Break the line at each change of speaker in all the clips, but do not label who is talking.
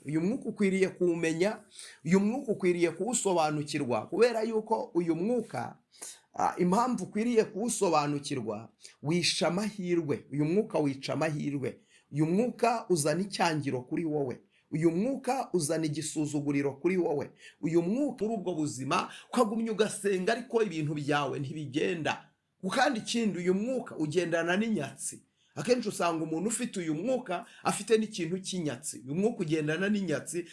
Uyu mwuka ukwiriye kuwumenya, uyu mwuka ukwiriye kuwusobanukirwa, kubera yuko uyu mwuka, impamvu ukwiriye kuwusobanukirwa, wisha amahirwe. Uyu mwuka wica amahirwe. Uyu mwuka uzana icyangiro kuri wowe. Uyu mwuka uzana igisuzuguriro kuri wowe. Uyu mwuka, muri ubwo buzima ukagumya ugasenga, ariko ibintu byawe ntibigenda. Kandi ikindi, uyu mwuka ugendana n'inyatsi. Akenshi usanga umuntu ufite uyu mwuka afite n'ikintu cy'inyatsi. Uyu mwuka ugendana n'inyatsi.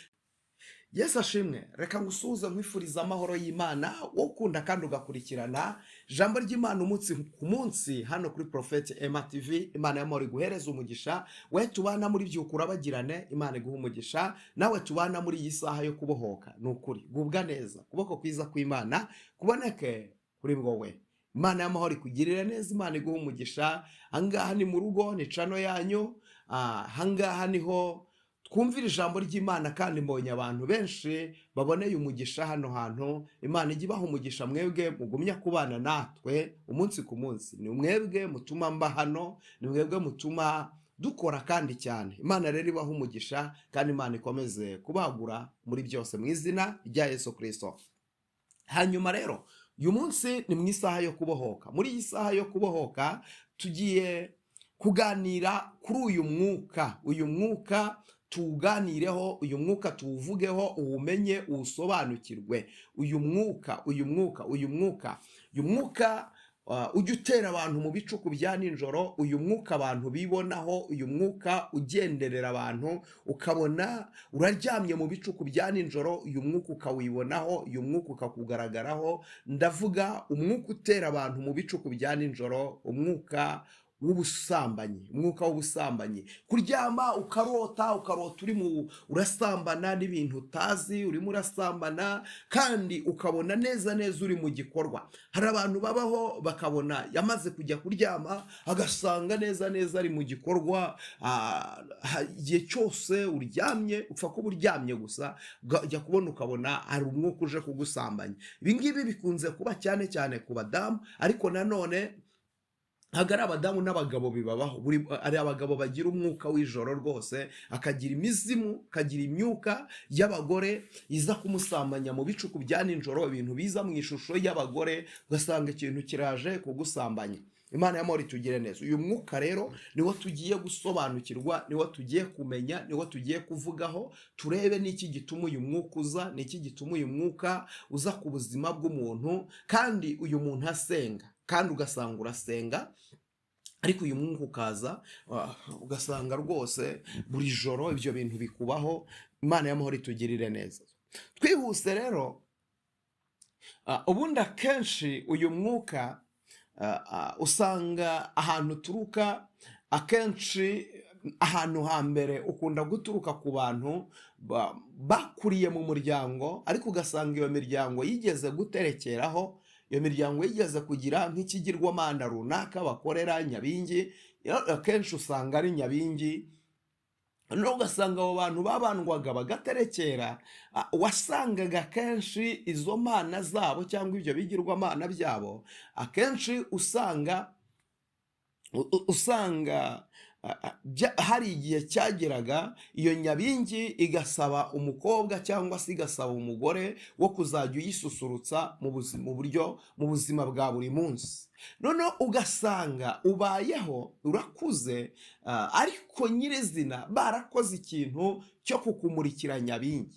Yesu ashimwe. Reka ngusuhuze, nkwifuriza amahoro y'Imana, wowe ukunda kandi ugakurikirana ijambo ry'Imana umunsi ku munsi hano kuri Prophet Emma TV. Imana y'amahoro iguhereza umugisha. We tubana muri Byuka Urabagirane, Imana iguha umugisha. Nawe tubana muri iyi saha yo kubohoka, ni ukuri gubwa neza, ukuboko kwiza kw'Imana kuboneke kuri wowe. Imana y'amahoro ikugirire neza, Imana iguha umugisha. Ahangaha ni mu rugo, ni channel yanyu. Ahangaha niho twumvira ijambo ry'Imana, kandi mbonye abantu benshi baboneye umugisha hano hantu. Imana ijya ibaha umugisha mwebwe mugumya kubana natwe umunsi ku munsi. Ni mwebwe mutuma mba hano, ni mwebwe mutuma dukora kandi cyane. Imana rero ibaha umugisha, kandi Imana ikomeze kubagura muri byose mu izina rya Yesu Kirisito. Hanyuma rero uyu munsi ni mu isaha yo kubohoka. Muri iyi saha yo kubohoka tugiye kuganira kuri uyu mwuka. Uyu mwuka tuwuganireho, uyu mwuka tuwuvugeho, uwumenye, uwusobanukirwe. Uyu mwuka, uyu mwuka, uyu mwuka, uyu mwuka ujya utera abantu mu bicuku bya nijoro, uyu mwuka abantu bibonaho, uyu mwuka ugenderera abantu, ukabona uraryamye mu bicuku bya nijoro, uyu mwuka ukawibonaho, uyu mwuka ukakugaragaraho. Ndavuga umwuka utera abantu mu bicuku bya nijoro, umwuka w'ubusambanyi, umwuka w'ubusambanyi. Kuryama ukarota, ukarota uri mu urasambana n'ibintu utazi, urimo urasambana, kandi ukabona neza neza uri mu gikorwa. Hari abantu babaho bakabona yamaze kujya kuryama, agasanga neza neza ari mu gikorwa. Igihe cyose uryamye, upfa kuba uryamye gusa, ujya kubona ukabona hari umwuka uje kugusambanya. Ibi ngibi bikunze kuba cyane cyane ku badamu, ariko nanone ntabwo ari abadamu n'abagabo bibabaho. Hari abagabo bagira umwuka w'ijoro rwose, akagira imizimu, akagira imyuka y'abagore iza kumusambanya mu bicuku bya nijoro, ibintu biza mu ishusho y'abagore, ugasanga ikintu kiraje kugusambanya. Imana y'amahoro itugire neza. Uyu mwuka rero niwo tugiye gusobanukirwa, niwo tugiye kumenya, niwo tugiye kuvugaho, turebe n'iki gituma uyu mwuka uza, n'iki gituma uyu mwuka uza ku buzima bw'umuntu, kandi uyu muntu asenga, kandi ugasanga urasenga, ariko uyu mwuka ukaza, ugasanga rwose buri joro ibyo bintu bikubaho. Imana y'amahoro itugirire neza. Twihuse rero, ubundi akenshi uyu mwuka usanga ahantu uturuka, akenshi ahantu hambere ukunda guturuka ku bantu bakuriye mu muryango, ariko ugasanga iyo miryango yigeze guterekeraho, iyo miryango yigeze kugira nk'ikigirwamana runaka bakorera, nyabingi. Akenshi usanga ari nyabingi. Noneho ugasanga abo bantu babandwaga bagaterekera, wasangaga akenshi izo mana zabo cyangwa ibyo bigirwamana byabo, akenshi usanga hari igihe cyageraga iyo nyabingi igasaba umukobwa cyangwa se igasaba umugore wo kuzajya uyisusurutsa mu buzima, mu buryo, mu buzima bwa buri munsi. Noneho ugasanga ubayeho urakuze, ariko nyirizina barakoze ikintu cyo kukumurikira nyabingi.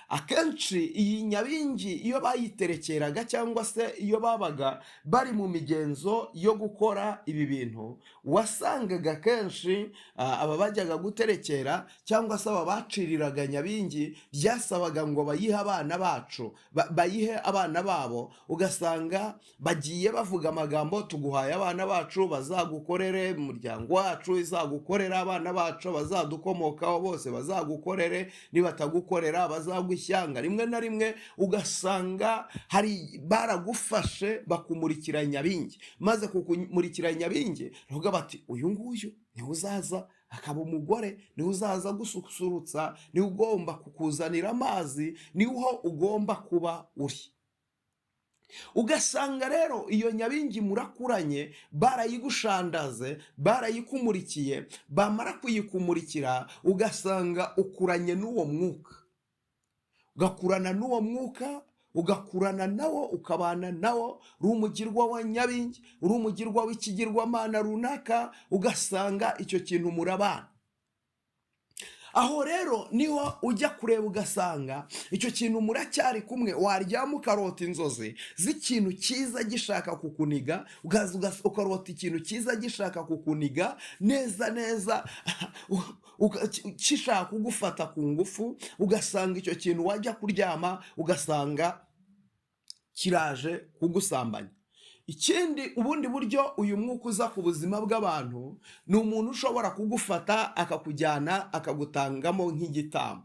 Akenshi iyi nyabingi iyo bayiterekeraga cyangwa se iyo babaga bari mu migenzo yo gukora ibi bintu, wasangaga akenshi aba bajyaga guterekera cyangwa se aba baciriraga nyabingi, byasabaga ngo bayihe abana bacu, bayihe abana babo. Ugasanga bagiye bavuga amagambo: "Tuguhaye abana bacu bazagukorere, umuryango wacu izagukorera, abana bacu bazadukomokaho bose bazagukorere, nibatagukorera bazagwa ishyanga." Rimwe na rimwe ugasanga hari baragufashe bakumurikira nyabingi. Maze kukumurikira nyabingi, baravuga bati: "Uyu nguyu niwe uzaza akaba umugore, niwe uzaza gususurutsa, niwe ugomba kukuzanira amazi, niho ugomba kuba uri." Ugasanga rero iyo nyabingi murakuranye, barayigushandaze, barayikumurikiye. Bamara kuyikumurikira, ugasanga ukuranye n'uwo mwuka, ugakurana n'uwo mwuka, ugakurana nawo, ukabana nawo, uri umugirwa wa nyabingi, uri umugirwa w'ikigirwamana runaka, ugasanga icyo kintu murabana. Aho rero niho ujya kureba ugasanga icyo kintu muracyari kumwe. Waryama ukarota inzozi z'ikintu cyiza gishaka kukuniga, ukaza ukarota ikintu cyiza gishaka kukuniga neza neza, gishaka kugufata ku ngufu. Ugasanga icyo kintu wajya kuryama ugasanga kiraje kugusambanya. Ikindi, ubundi buryo uyu mwuka uza ku buzima bw'abantu, ni umuntu ushobora kugufata akakujyana akagutangamo nk'igitambo.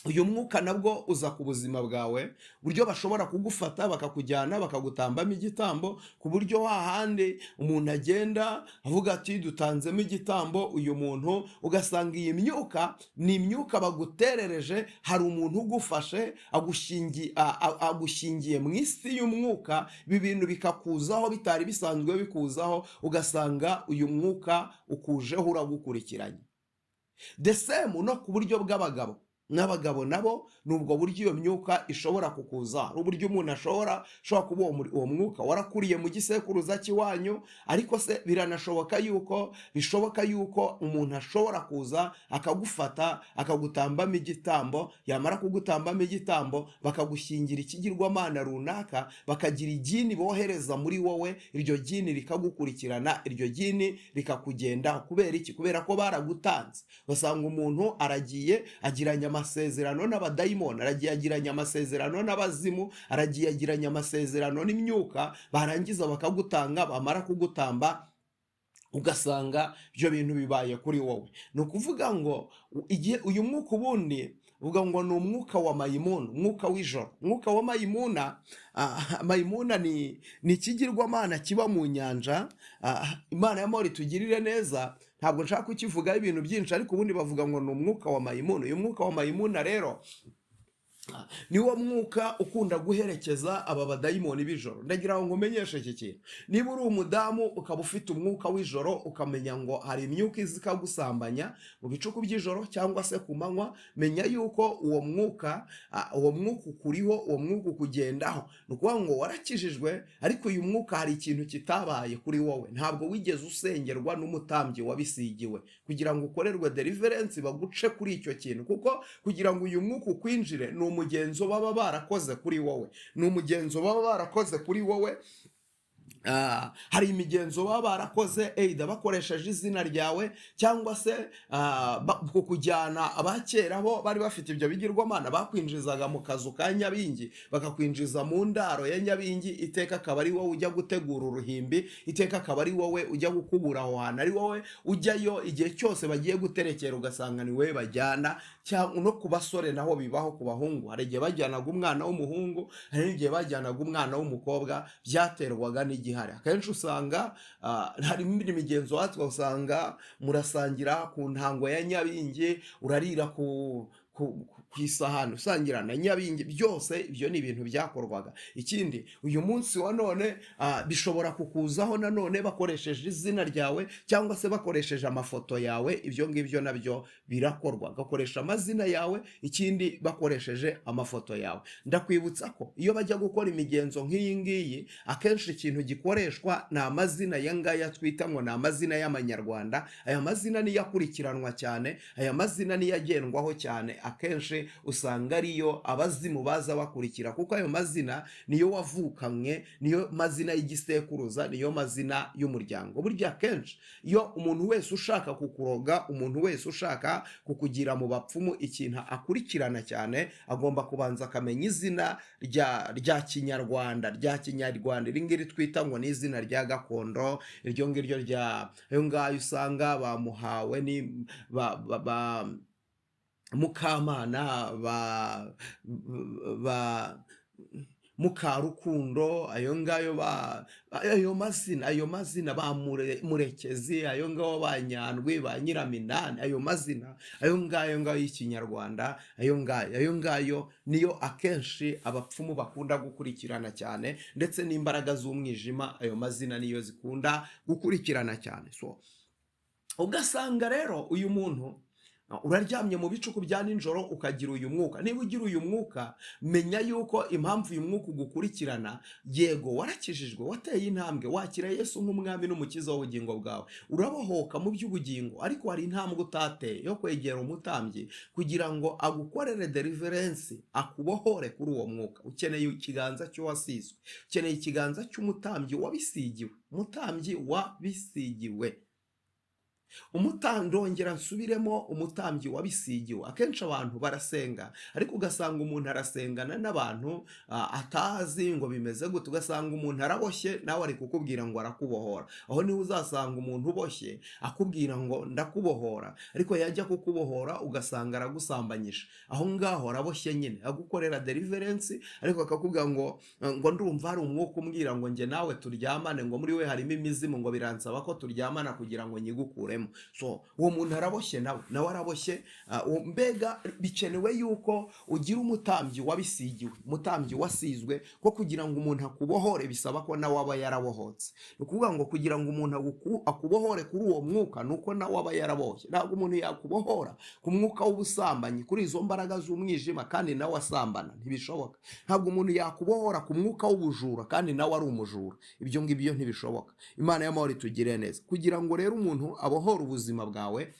Uyu mwuka nabwo uza ku buzima bwawe, buryo bashobora kugufata bakakujyana bakagutambamo igitambo, ku buryo hahandi umuntu agenda avuga ati: "Dutanzemo igitambo uyu muntu." Ugasanga iyi myuka ni imyuka baguterereje. Hari umuntu ugufashe, agushyingiye mu isi y'umwuka, ibi bintu bikakuzaho bitari bisanzwe bikuzaho. Ugasanga uyu mwuka ukujeho, uragukurikiranye. The same no ku buryo bw'abagabo, n'abagabo nabo ni ubwo buryo iyo myuka ishobora kukuza. Hari uburyo umuntu ashobora kuba uwo mwuka warakuriye mu gisekuruza cy'iwanyu, ariko se biranashoboka yuko bishoboka yuko umuntu ashobora kuza akagufata akagutambamo igitambo. Yamara kugutambamo igitambo, bakagushyingira ikigirwamana runaka, bakagira igini bohereza muri wowe, iryo gini rikagukurikirana, iryo gini rikakugenda. Kubera iki? Kubera ko baragutanze. Ugasanga umuntu aragiye agiranye amasezerano n'abadayimoni, aragiye agiranye amasezerano n'abazimu, aragiye agiranye amasezerano n'imyuka, barangiza bakagutanga. Bamara kugutamba, ugasanga ibyo bintu bibaye kuri wowe. Ni ukuvuga ngo igihe uyu mwuka, ubundi uvuga ngo ni umwuka wa Mayimuna, umwuka w'ijoro, umwuka wa Mayimuna. Mayimuna ni ikigirwamana kiba mu nyanja. Imana y'amahoro itugirire neza, ntabwo nshaka kukivugaho ibintu byinshi, ariko ubundi bavuga ngo ni umwuka wa Mayimuna. Uyu mwuka wa Mayimuna rero niwo mwuka ukunda guherekeza aba badayimoni b'ijoro. Ndagira ngo nkumenyeshe iki kintu: niba uri umudamu ukaba ufite umwuka w'ijoro, ukamenya ngo hari imyuka iza ikagusambanya mu bicuku by'ijoro cyangwa se ku manywa, menya yuko uwo mwuka ukuriho, uwo mwuka ukugendaho. Ni ukuvuga ngo warakijijwe, ariko uyu mwuka hari ikintu kitabaye kuri wowe. Ntabwo wigeze usengerwa n'umutambyi wabisigiwe kugira ngo ukorerwe deliverance, baguce kuri icyo kintu. Kuko kugira ngo uyu mwuka ukwinjire ni umugenzo baba barakoze kuri wowe, ni umugenzo baba barakoze kuri wowe. Hari imigenzo baba barakoze, either bakoresheje izina ryawe cyangwa se kukujyana. Abakera bo bari bafite ibyo bigirwamana, bakwinjizaga mu kazu ka nyabingi, bakakwinjiza mu ndaro ya nyabingi. Iteka akaba ari wowe ujya gutegura uruhimbi, iteka akaba ari wowe ujya gukubura aho hantu, ari wowe ujyayo igihe cyose bagiye guterekera, ugasanga ni wowe bajyana. Cyangwa no ku basore naho bibaho, ku bahungu hari igihe bajyanaga umwana w'umuhungu, hari n'igihe bajyanaga umwana w'umukobwa, byaterwaga n'igihari. Akenshi usanga hari indi migenzo watwe, usanga murasangira ku ntango ya nyabingi, urarira ku isahani usangira na nyabingi. Byose ibyo ni ibintu byakorwaga. Ikindi, uyu munsi wa none bishobora kukuzaho nanone bakoresheje izina ryawe cyangwa se bakoresheje amafoto yawe. Ibyo ngibyo nabyo birakorwa, gakoresha amazina yawe, ikindi bakoresheje amafoto yawe. Ndakwibutsa ko iyo bajya gukora imigenzo nk'iyi ngiyi, akenshi ikintu gikoreshwa ni amazina aya ngaya twita ngo ni amazina y'amanyarwanda. Aya mazina niyo akurikiranwa cyane, aya mazina niyo agendwaho cyane. Akenshi usanga ariyo abazimu baza bakurikira, kuko ayo mazina niyo wavukanywe, niyo mazina y'igisekuruza, niyo mazina y'umuryango. Burya akenshi iyo umuntu wese ushaka kukuroga, umuntu wese ushaka kukugira mu bapfumu, ikintu akurikirana cyane, agomba kubanza akamenya izina rya kinyarwanda, iri ngiri twita ngo ni izina rya gakondo. Iryo ngiryo rya ayo ngayo usanga bamuhawe ni ba Mukamana, ba Mukarukundo, ayo ngayo ba ayo mazina ba Murekezi, ayo ngayo ba Nyandwi, ba Nyiraminani, ayo mazina ayo ngayo y'Ikinyarwanda, ayo ngayo niyo akenshi abapfumu bakunda gukurikirana cyane, ndetse n'imbaraga z'umwijima ayo mazina niyo zikunda gukurikirana cyane. So ugasanga rero uyu muntu uraryamye mu bicuku bya nijoro ukagira uyu mwuka. Niba ugira uyu mwuka, menya yuko impamvu uyu mwuka ugukurikirana, yego warakijijwe, wateye intambwe, wakira Yesu nk'umwami n'umukiza w'ubugingo bwawe, urabohoka mu by'ubugingo, ariko hari intambwe utateye yo kwegera umutambyi kugira ngo agukorere deliverance, akubohore kuri uwo mwuka. Ukeneye ikiganza cy'uwasizwe, ukeneye ikiganza cy'umutambyi wabisigiwe, umutambyi wabisigiwe. Ndongera nsubiremo: umutambyi wabisigiwe. Akenshi abantu barasenga, ariko ugasanga umuntu arasengana n'abantu atazi ngo bimeze gute. Ugasanga umuntu araboshye, nawe ari kukubwira ngo arakubohora. Aho niho uzasanga umuntu uboshye akubwira ngo ndakubohora, ariko yajya kukubohora ugasanga aragusambanyije. Aho ngaho araboshye nyine, agukorera deliverance, ariko akakubwira ngo ndumva hari umwuka umbwira ngo njye nawe turyamane, ngo muri we harimo imizimu, ngo biransaba ko turyamana kugira ngo nyigukuremo. So uwo muntu araboshye, nawe araboshye. Mbega bikenewe yuko ugira umutambyi wabisigiwe, umutambyi wasizwe, ko kugira ngo umuntu akubohore bisaba ko nawe aba yarabohotse. Ni ukuvuga ngo kugira ngo umuntu akubohore kuri uwo mwuka ni uko nawe aba yaraboshye. Ntabwo umuntu yakubohora ku mwuka w'ubusambanyi, kuri izo mbaraga z'umwijima, kandi nawe asambana, ntibishoboka. Ntabwo umuntu yakubohora ku mwuka w'ubujura kandi nawe ari umujura, ibyo ngibyo ntibishoboka. Imana y'amahoro itugire neza. Kugira ngo rero umuntu abohore ubuzima bwawe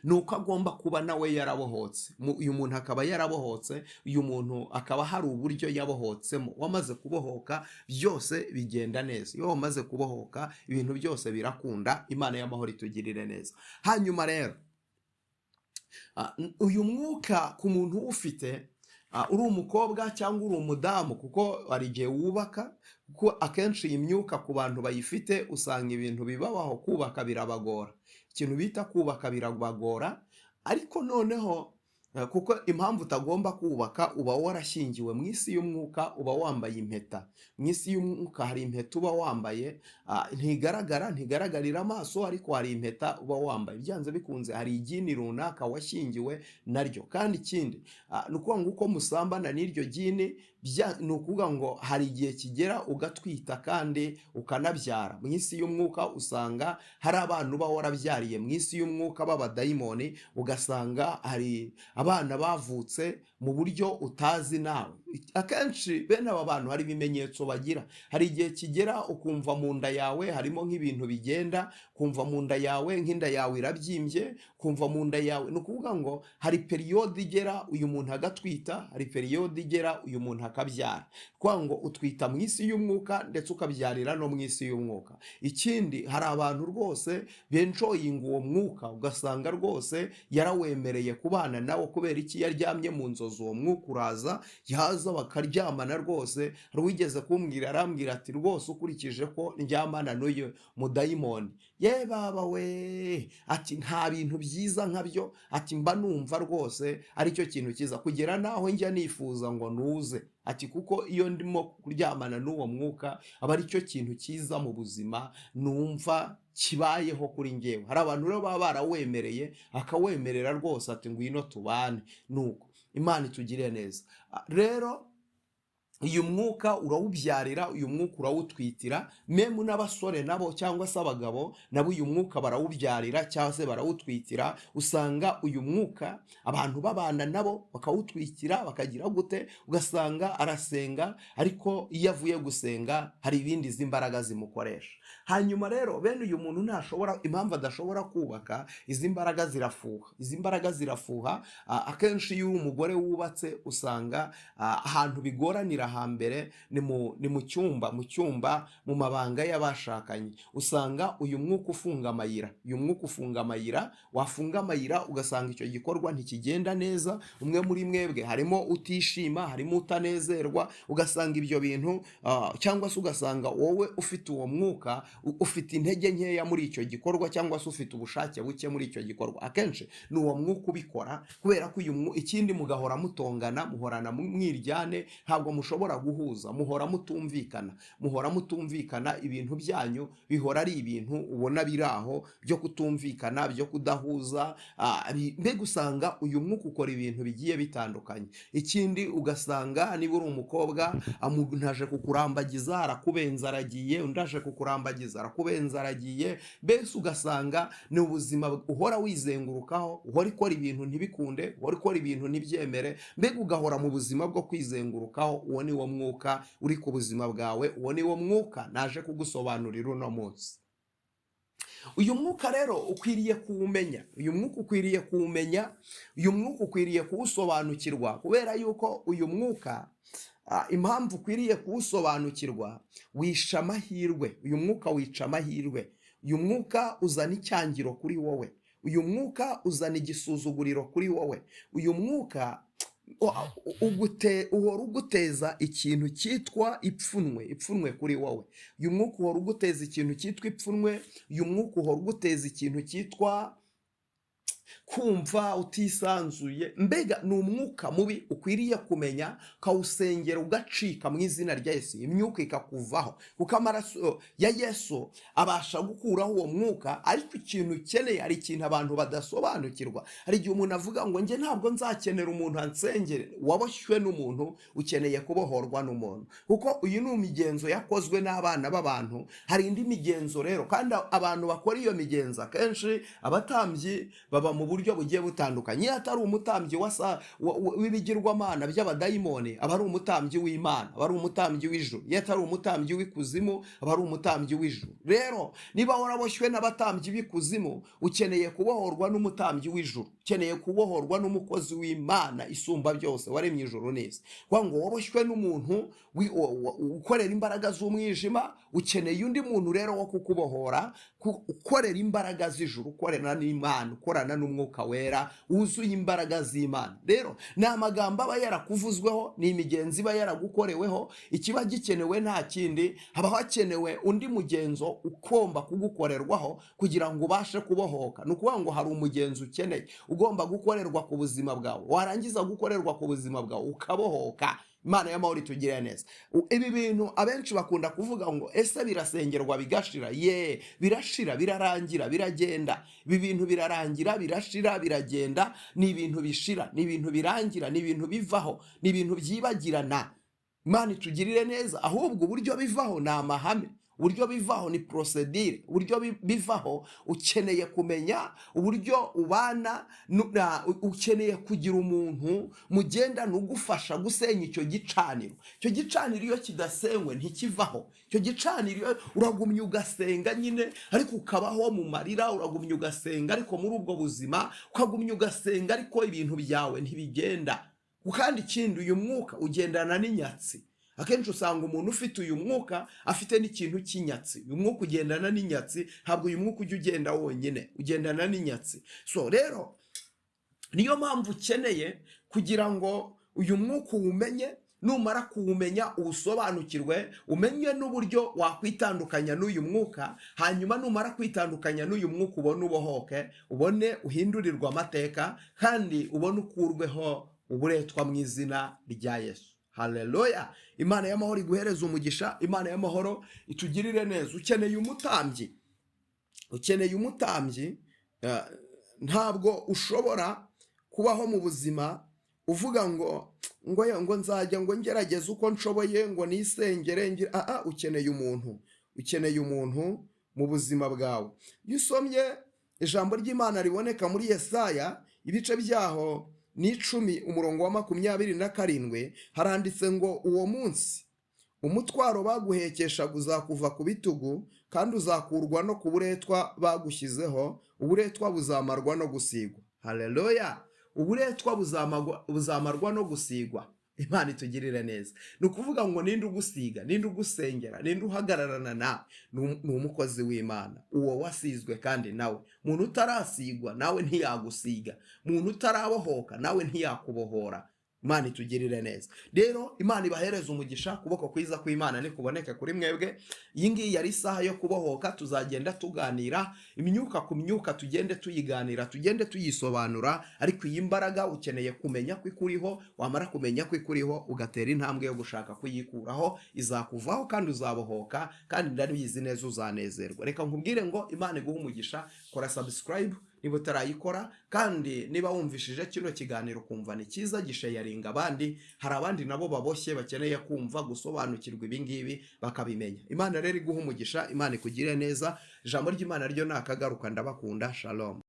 ni uko agomba kuba nawe yarabohotse. Uyu muntu akaba yarabohotse, uyu muntu akaba hari uburyo yabohotsemo. Wamaze kubohoka byose bigenda neza. Iyo wamaze kubohoka ibintu byose birakunda. Imana y'amahoro itugirire neza. Hanyuma rero uyu mwuka ku muntu uwufite, uri umukobwa cyangwa uri umudamu, kuko hari igihe wubaka, kuko akenshi iyi myuka ku bantu bayifite usanga ibintu bibabaho, kubaka birabagora. Ikintu bita kubaka birabagora. Ariko noneho kuko impamvu utagomba kubaka, uba warashyingiwe mu isi y'umwuka, uba wambaye impeta mu isi y'umwuka. Hari impeta uba wambaye, ntigaragara, ntigaragarira amaso, ariko hari impeta uba wambaye. Byanze bikunze hari igini runaka washyingiwe naryo. Kandi ikindi, ni ukuvuga ngo uko musambana n'iryo gini, ni ukuvuga ngo hari igihe kigera ugatwita kandi ukanabyara. Mu isi y'umwuka usanga hari abana uba warabyariye mu isi y'umwuka b'abadayimoni, ugasanga hari abana bavutse mu buryo utazi nawe. Akenshi bene aba bantu hari ibimenyetso bagira. Hari igihe kigera ukumva mu nda yawe harimo nk'ibintu bigenda, kumva mu nda yawe nk'inda yawe irabyimbye, kumva mu nda yawe. Ni ukuvuga ngo hari période igera uyu muntu agatwita, hari période igera uyu muntu akabyara. Kuvuga ngo utwita mu isi y'umwuka ndetse ukabyarira no mu isi y'umwuka. Ikindi, hari abantu rwose benjoyinga uwo mwuka, ugasanga rwose yarawemereye kubana nawo. Kubera iki? Yaryamye mu nzozi, uwo mwuka uraza, yaza bakaryamana rwose. Hari uwigeze kumbwira, arambwira ati: "Rwose ukurikije ko ndyamana n'uyu mudayimoni, ye baba we," ati, "nta bintu byiza nkabyo," ati, "mba numva rwose aricyo kintu cyiza kugera naho njya nifuza ngo nuze," ati, "kuko iyo ndimo kuryamana n'uwo mwuka aba aricyo kintu cyiza mu buzima numva kibayeho kuri njyewe." Hari abantu rero baba barawemereye, akawemerera rwose, ati: "Ngwino tubane." Nuko Imana itugirire neza. Rero uyu mwuka urawubyarira, uyu mwuka urawutwitira. Même n'abasore nabo cyangwa se abagabo nabo uyu mwuka barawubyarira cyangwa se barawutwitira. Usanga uyu mwuka abantu babana nabo bakawutwikira, bakagira gute, ugasanga arasenga, ariko iyo avuye gusenga hari ibindi izi mbaraga zimukoresha. Hanyuma rero bene uyu muntu ntashobora, impamvu adashobora kubaka, izi mbaraga zirafuha, izi mbaraga zirafuha. Akenshi iyo uri umugore wubatse usanga ahantu bigoranira hambere ni mu cyumba, mu cyumba, mu mabanga y'abashakanye. Usanga uyu mwuka ufunga amayira, uyu mwuka ufunga amayira, wafunga amayira ugasanga icyo gikorwa ntikigenda neza. Umwe muri mwebwe harimo utishima, harimo utanezerwa, ugasanga ibyo bintu, cyangwa se ugasanga wowe ufite uwo mwuka ufite intege nkeya muri icyo gikorwa, cyangwa se ufite ubushake buke muri icyo gikorwa. Akenshi ni uwo mwuka ubikora, kubera ko uyu ikindi mugahora mutongana, muhorana mwiryane, ntabwo mushobora. mushobora guhuza, muhora mutumvikana, muhora mutumvikana, ibintu byanyu bihora ari ibintu ubona biri aho byo kutumvikana, byo kudahuza. Mbega usanga uyu mwuka ukora ibintu bigiye bitandukanye. Ikindi, ugasanga niba uri umukobwa, umuntu aje kukurambagiza arakubenza aragiye, undi aje kukurambagiza arakubenza aragiye. Mbese ugasanga ni ubuzima uhora wizengurukaho, uhora ukora ibintu ntibikunde, uhora ukora ibintu ntibyemere, mbega ugahora mu buzima bwo kwizengurukaho. Uwo ni wo mwuka uri ku buzima bwawe, uwo ni wo mwuka naje kugusobanurira uno munsi. Uyu mwuka rero ukwiriye kuwumenya, uyu mwuka ukwiriye kuwumenya, uyu mwuka ukwiriye kuwusobanukirwa, kubera yuko uyu mwuka, impamvu ukwiriye kuwusobanukirwa, wisha amahirwe. Uyu mwuka wica amahirwe, uyu mwuka uzana icyangiro kuri wowe, uyu mwuka uzana igisuzuguriro kuri wowe, uyu mwuka uhora uguteza ikintu cyitwa ipfunwe, ipfunwe kuri wowe. Uyu mwuka uhora uguteza ikintu cyitwa ipfunwe, uyu mwuka uhora uguteza ikintu cyitwa kumva utisanzuye. Mbega ni umwuka mubi ukwiriye kumenya, ukawusengera ugacika mu izina rya Yesu, imyuka ikakuvaho, kuko amaraso ya Yesu abasha gukuraho uwo mwuka. Ariko ikintu ukeneye, hari ikintu abantu badasobanukirwa. Hari igihe umuntu avuga ngo njye ntabwo nzakenera umuntu ansengere. Waboshywe n'umuntu, ukeneye kubohorwa n'umuntu, kuko uyu ni imigenzo yakozwe n'abana b'abantu. Hari indi migenzo rero, kandi abantu bakora iyo migenzo akenshi abatambyi baba mu buryo bugiye butandukanye. Iyo atari umutambyi w'ibigirwamana by'abadayimoni, aba ari umutambyi w'Imana, aba ari umutambyi w'ijuru. Iyo atari umutambyi w'ikuzimu, aba ari umutambyi w'ijuru. Rero niba waraboshywe n'abatambyi b'ikuzimu, ukeneye kubohorwa n'umutambyi w'ijuru, ukeneye kubohorwa n'umukozi w'Imana isumba byose waremye ijuru n'isi. Kuvuga ngo waboshywe n'umuntu ukorera imbaraga z'umwijima, ukeneye undi muntu rero wo kukubohora, ukorera imbaraga z'ijuru, ukorana n'Imana, ukorana n'Umwuka Wera, wuzuye imbaraga z'Imana. Rero ni amagambo aba yarakuvuzweho, ni imigenzo iba yaragukoreweho. Ikiba gikenewe nta kindi, haba hakenewe undi mugenzo ugomba kugukorerwaho kugira ngo ubashe kubohoka. Ni ukuvuga ngo hari umugenzo ukeneye ugomba gukorerwa ku buzima bwawe, warangiza gukorerwa ku buzima bwawe ukabohoka. Imana y'amahoro itugirire neza. Ibi bintu abenshi bakunda kuvuga ngo ese birasengerwa bigashira? Ye, birashira, birarangira, biragenda. Ibi bintu birarangira, birashira, biragenda. Ni ibintu bishira, ni ibintu birangira, ni ibintu bivaho, ni ibintu byibagirana. Imana itugirire neza. Ahubwo uburyo bivaho ni amahame, uburyo bivaho ni procédure, uburyo bivaho ukeneye kumenya uburyo ubana, ukeneye kugira umuntu mugendana ugufasha gusenya icyo gicaniro. Icyo gicaniro iyo kidasenywe ntikivaho. Icyo gicaniro uragumya ugasenga nyine, ariko ukabaho mu marira, uragumya ugasenga ariko muri ubwo buzima, ukagumya ugasenga ariko ibintu byawe ntibigenda. Kandi ikindi, uyu mwuka ugendana n'inyatsi. Akenshi usanga umuntu ufite uyu mwuka afite n'ikintu cy'inyatsi. Uyu mwuka ugendana n'inyatsi, ntabwo uyu mwuka ujya ugenda wonyine, ugendana n'inyatsi. So rero niyo mpamvu ukeneye kugira ngo uyu mwuka uwumenye, numara kuwumenya uwusobanukirwe, umenye n'uburyo wakwitandukanya n'uyu mwuka. Hanyuma numara kwitandukanya n'uyu mwuka, ubone ubohoke, ubone uhindurirwe amateka, kandi ubone ukurweho uburetwa mu izina rya Yesu. Haleluya! Imana y'amahoro iguhereze umugisha, Imana y'amahoro itugirire neza. Ukeneye umutambyi, ukeneye umutambyi. Ntabwo ushobora kubaho mu buzima uvuga ngo nzajya ngo ngerageze uko nshoboye, ngo nisengere ngire. Ukeneye umuntu, ukeneye umuntu mu buzima bwawe. Iyo usomye ijambo ry'Imana riboneka muri Yesaya, ibice byaho ni 10, umurongo wa 27, haranditse ngo: "Uwo munsi umutwaro baguhekeshaga uzakuva ku bitugu, kandi uzakurwa no ku buretwa bagushyizeho. Uburetwa buzamarwa no gusigwa." Haleluya! Uburetwa buzamarwa no gusigwa. Imana itugirire neza. Ni ukuvuga ngo ninde ugusiga, ninde ugusengera, ninde uhagararana nawe? Ni umukozi w'Imana, uwo wasizwe. Kandi nawe muntu utarasigwa nawe ntiyagusiga, muntu utarabohoka nawe ntiyakubohora. Imana itugirire neza. Rero Imana ibahereze umugisha. Kuboko kwiza kw'Imana nikuboneke kuri mwebwe. Iyi ngiyi yari isaha yo kubohoka. Tuzagenda tuganira imyuka ku myuka, tugende tuyiganira, tugende tuyisobanura. Ariko iyi mbaraga ukeneye kumenya ko ikuriho. Wamara kumenya ko ikuriho, ugatera intambwe yo gushaka kuyikuraho, izakuvaho kandi uzabohoka, kandi ndabizi neza uzanezerwa. Reka nkubwire ngo Imana iguhe umugisha. Kora subscribe niba utarayikora, kandi niba wumvishije kino kiganiro ukumva ni cyiza, gisharinga abandi. Hari abandi nabo baboshye bakeneye kumva, gusobanukirwa ibi ngibi bakabimenya. Imana rero iguhe umugisha, Imana ikugire neza. Ijambo ry'Imana ryo ni akagaruka. Ndabakunda. Shalom.